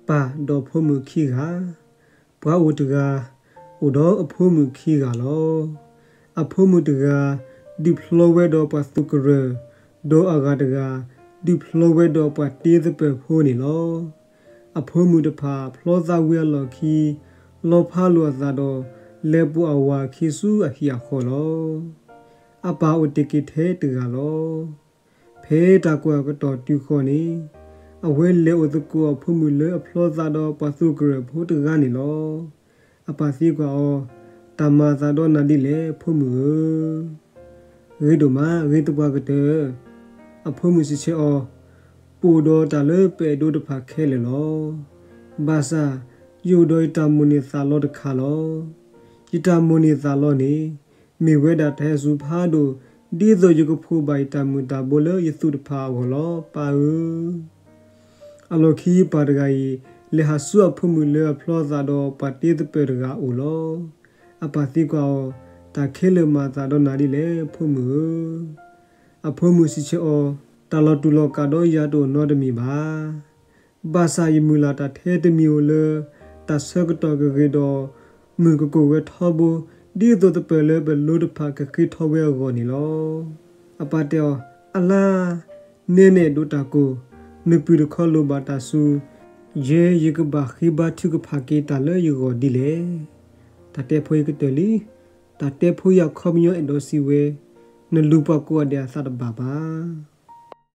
ပၢ်ဒီးဖိမုၣ်ခံဂၤ. ပှၤအိၣ်တဂၤ အိၣ်ဒီးအဖိမုၣ်ခံဂၤလီၤ. အဖိမုၣ်တဂၤ ဒုးဖျီဝဲဒီးပှၤသုးကရၢၢ်, ဒီးအဂၤတဂၤ ဒုးဖျီဝဲဒီးပှၤတ့သပၢၤဖိန့ၣ်လီၤ. အဖိမုၣ်တဖၣ်ဖျီသးဝံၤအလီၢ်ခံ လီၤဖးလိာ်အသးဒီး လဲၤပိာ်အဝၤခံဆူအဟံၣ်အဃီလီၤ. အပၢ်အိၣ်တ့ၢ်က့ၤထဲတဂၤလီၤ. ဖဲတၢ်ကွၢ်ကတီၢ်တုၤဃီန့ၣ် အဝဲလဲၤအိၣ်သကိးအဖိမုၣ်လၢအဖျီသးဒီးပှၤသုးကရၢၢ်ဖိတဂၤန့ၣ်လီၤ. အပၢ်သံကွၢ်အီၤ, တၢ်မၤအသးဒီးနၤဒ်လဲၣ် ဖိမုၣ်ဧၢ. ဂ့ၤဒိၣ်မး ဂ့ၤသပှၢ်ကတၢၢ်. အဖိမုၣ်စံးဆၢအီၤ, ပအိၣ်ဒီးတၢ်လၢပအဲၣ်ဒိးတဖၣ်ခဲလၢာ်လီၤ. ဘၣ်ဆၣ် ယအိၣ်ဒီးယတၢ်မိၣ်န့ၢ်သးလီတခါလီၤ. ယတၢ်မိၣ်န့ၢ်သးလီန့ၣ် မ့ၢ်ဝဲဒၣ်တၢ်ဟဲစူၤဖးဒိၣ် ဒ်သိးယကဖှိၣ်ဘၣ်ယတၢ်မုၢ်တၢ်ဘိလၢယသူၣ်တဖၣ်အဂီၢ်လီၤ ပၢ်ဧၢ. အလီၢ်ခံပၢ်တဂၤအံၤ လဲၤဟးဆူအဖိမုၣ်လၢအဖျီသးဒီးပှၤတ့သပၢၤတဂၤအအိၣ်လီၤ. အပၢ်သံကွၢ်အီၤ, တၢ်ခဲလၢာ်မၤအသးဒီးနၤဒ်လဲၣ် ဖိမုၣ်ဧၢ. အဖိမုၣ်စံးဆၢအီၤ, တၢ်လီၤတူာ်လီၤကာ်ဒီးယၤတအိၣ်နီတမံၤဘၣ်. ဘၣ်ဆၣ်ယမုၢ်လၢ်တၢ်ထဲတမံၤဧိၤလၢ တၢ်ဆၢကတီၢ်ကဂ့ၤဒီး မုၢ်ကကိၢ်ဝဲထီဘိ ဒ်သိးသပၢၤလၢပလိၤတဖၣ်ကဃ့ထီဝဲအဂီၢ်န့ၣ်လီၤ. အပၢ်တဲအီၤ, အလါ, နဲနအဲၣ်ဒိးတၢ်ကိၢ်, နပုၢ်တခီလိၣ်ဘၣ်တၢ်စူၤ, ယဲယကဘၣ်ဃ့ဘါထုကဖၣ်က့ၤတၢ်လၢယဂီၢ်ဒ်လဲၣ်. တၢ်တဲဖိအံၤကတၢၢ်လံ. တၢ်တဲဖိယၤခီပညီအဲၣ်ဒိးစံးဝဲ, နလူၤပှၤကိးဂၤဒဲးအသးတဘၣ်ဘၣ်.